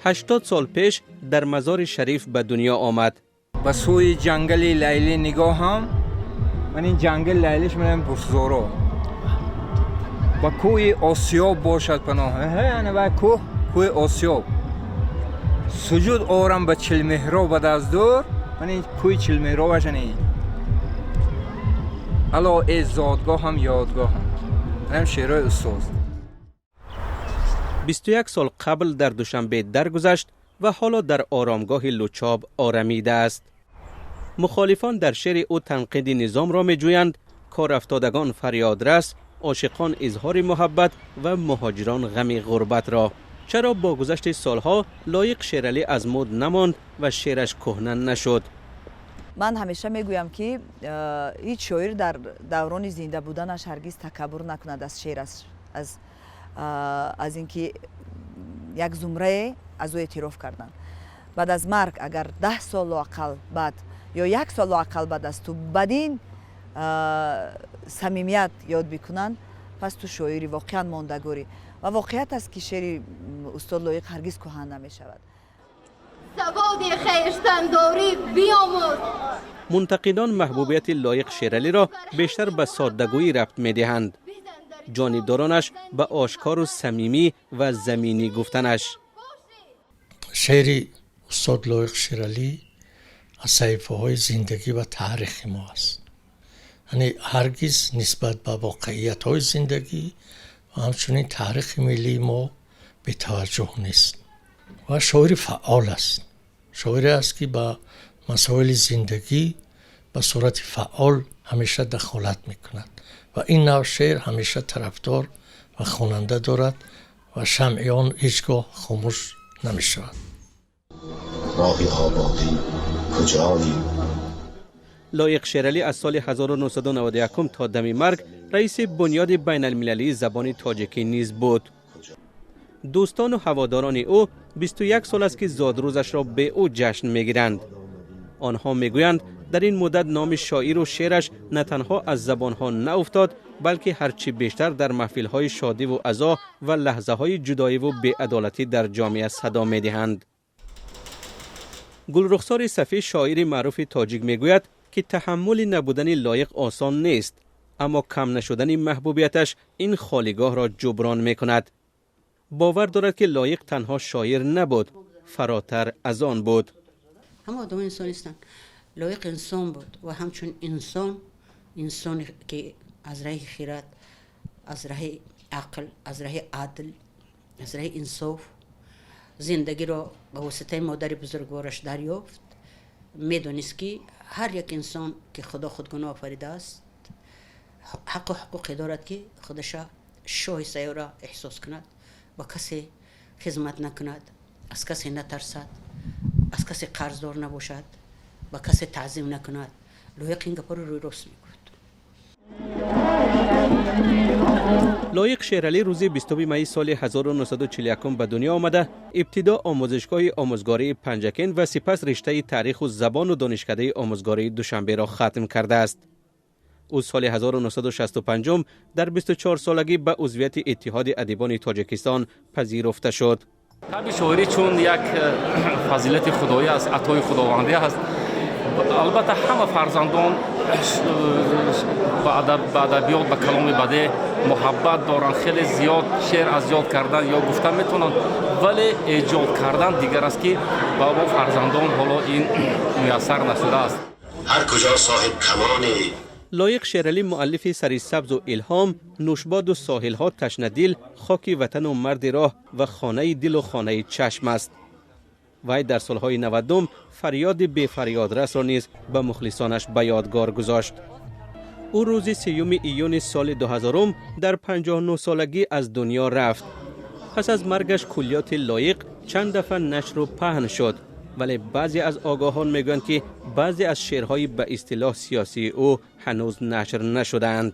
80 сол пеш дар Мазори Шариф ба дунё омад. Ба сӯи ҷангали Лайлӣ нигоҳам, ман ин ҷангали Лайлиш манам Бусзоро. Ба кӯҳи Осиёб бошад паноҳ. Ана ба кӯҳ, кӯҳи Осиёб. Суҷуд орам ба Чилмеҳроб аз дур, ман ин кӯҳи Чилмеҳробаш ана ин. Ало эй зодгоҳам, ёдгоҳам. Манам шеърҳои устоз. 21 сол қабл дар Душанбе даргузашт ва ҳоло дар оромгоҳи Лучоб орамидааст. Мухолифон дар шеъри ӯ танқиди низомро меҷӯянд, корафтодагон фарёдрас, ошиқон изҳори муҳаббат ва муҳоҷирон ғами ғурбатро. Чаро бо гузашти солҳо Лоиқ Шералӣ аз муд намонд ва шеъраш кӯҳна нашуд? Ман ҳамеша мегӯям, ки ҳеҷ шоир дар даврони зинда буданаш ҳаргиз такаббур накунад аз шеъраш, аз ин ки як зумрае аз ӯ эътироф карданд. Баъд аз марг, агар 10 сол лоақал баъд ё як сол лоақал баъд аз ту бадин самимият ёд бикунанд, пас ту шоири воқеан мондагорӣ. Ва воқеият аст, ки шеъри устод Лоиқ ҳаргиз кӯҳан намешавад. Саводи хештандорӣ биомӯз. Мунтақидон маҳбубияти Лоиқ Шералиро бештар ба соддагӯӣ рабт медиҳанд, ҷонибдоронаш ба ошкору самимӣ ва заминӣ гуфтанаш. Шеъри устод Лоиқ Шералӣ аз саҳифаҳои зиндагӣ ва таърихи мо аст, яъне ҳаргиз нисбат ба воқеиятҳои зиндагӣ ва ҳамчунин таърихи миллии мо бетаваҷҷӯҳ нест ва шоири фаъол аст, шоире аст, ки ба масоили зиндагӣ ба сурати фаъол ҳамеша дахолат мекунад ва ин навъ шеър ҳамеша тарафдор ва хонанда дорад ва шамъи он ҳеҷ гоҳ хомӯш намешавад. Роҳи ободӣ куҷоӣ? Лоиқ Шералӣ аз соли 1991 то дами марг раиси Бунёди байналмилалии забони тоҷикӣ низ буд. Дӯстону ҳаводорони ӯ 21 сол аст, ки зодрӯзашро бе ӯ ҷашн мегиранд. Онҳо мегӯянд, дар ин муддат номи шоиру шеъраш на танҳо аз забонҳо науфтод, балки ҳарчи бештар дар маҳфилҳои шодиву азо ва лаҳзаҳои ҷудоиву беадолатӣ дар ҷомеа садо медиҳанд. Гулрухсори Сафӣ, шоири маъруфи тоҷик, мегӯяд, ки таҳаммули набудани Лоиқ осон нест, аммо кам нашудани маҳбубияташ ин холигоҳро ҷуброн мекунад. Бовар дорад, ки Лоиқ танҳо шоир набуд, фаротар аз он буд. Ҳама одамон инсон нестанд. Лоиқ инсон буд ва ҳамчун инсон, инсоне ки аз раҳи хирад, аз раҳи ақл, аз раҳи адл, аз раҳи инсоф зиндагиро ба воситаи модари бузургвораш дарёфт, медонист, ки ҳар як инсон, ки Худо худгуна офаридааст, ҳаққу ҳуқуқе дорад, ки худаша шоҳи сайёра эҳсос кунад, ба касе хизмат накунад, аз касе натарсад, аз касе қарздор набошад, ба касе таъзим накунад. Лоиқ ин гапҳоро рӯи рост мегуфт. Лоиқ Шералӣ рӯзи 20 майи соли 1941 ба дунё омада, ибтидо омӯзишгоҳи омӯзгории Панҷакент ва сипас риштаи таъриху забону Донишкадаи омӯзгории Душанберо хатм кардааст. Ӯ соли 1965 дар 24 солагӣ ба узвияти Иттиҳоди адибони Тоҷикистон пазируфта шуд. Табъи шоирӣ чун як фазилати худоӣ аст, атои худовандӣ аст. Албатта, ҳама фарзандон ба адабиёт, ба каломи бадеъ муҳаббат доранд, хеле зиёд шеър аз ёд кардан ё гуфтан метавонанд, вале эҷод кардан дигар аст, ки ба мо фарзандон ҳоло ин муяссар нашудааст. Ҳар куҷо соҳиб камонӣ. Лоиқ Шералӣ муаллифи «Сари сабзу», «Илҳом», «Нушбоду соҳилҳо», «Ташнадил», «Хоки ватану марди роҳ» ва «Хонаи дилу хонаи чашм» аст. Вай дар солҳои 90-ум «Фарёди бефарёдрасро» низ ба мухлисонаш ба ёдгор гузошт. Ӯ рӯзи 30 июни соли 2000-ум дар 59 солагӣ аз дунё рафт. Пас аз маргаш куллиёти Лоиқ чанд дафъа нашру паҳн шуд, вале баъзе аз огоҳон мегӯянд, ки баъзе аз шеърҳои ба истилоҳ сиёсии ӯ ҳанӯз нашр нашудаанд.